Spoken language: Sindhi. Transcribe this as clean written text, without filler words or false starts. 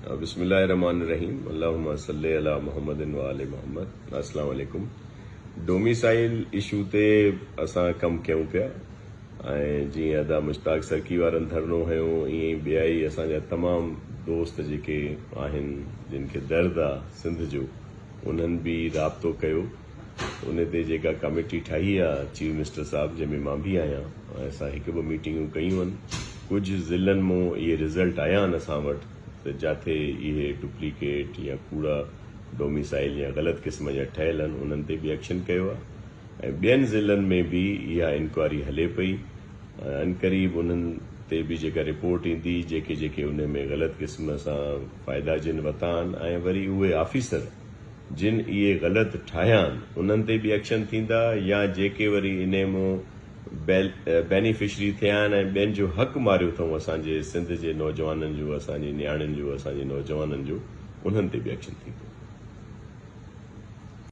بسم الله الرحمٰن الرحيم اللهم صلي علي محمد وآل محمد السلام عليڪم ڊوميسائل اشو تي اسان ڪم ڪيون پيا ۽ جيئن ادا مشتاق سرڪي وارن ڌرڻو هنيو ائين ئي ٻيا ئي اسان جا تمام دوست جيڪي آهن جن کي درد آ سنڌ جو انهن به رابطو ڪيو ان تي جيڪا ڪميٽي ٺاهي آ چيف منسٽر صاحب جنهن ۾ مان به آهيان ۽ اسان هڪ ٻه ميٽنگون ڪيون آهن ڪجهه ضلعن مون اهي رزلٽ آيا آهن اسان وٽ ته جاٿي اهي ڊپليڪيٽ يا ڪوڙا ڊوميسائل يا غلط قسم جا ٺهيل آهن انهن تي به ايڪشن ڪيو آهي ۽ ٻين ضلعن ۾ به اها انڪوائري هلي پئي ۽ عنقريب انهن تي به جيڪا رپورٽ ايندي جيڪي جيڪي انهي ۾ غلط قسم سان فائدا جن وتا آهن ۽ وري اهي آفيسر جن اهي غلط ٺاهيا آهن انهن تي به ايڪشن ٿيندا يا جيڪي وري انهي مون بينيفشري ٿيا آهن ۽ ٻين جو حق ماريو اٿئون اسان جي سنڌ جي نوجوانن جو اسان جي نياڻين جو اسان جي نوجوانن جو انهن تي به ايڪشن ٿيندو.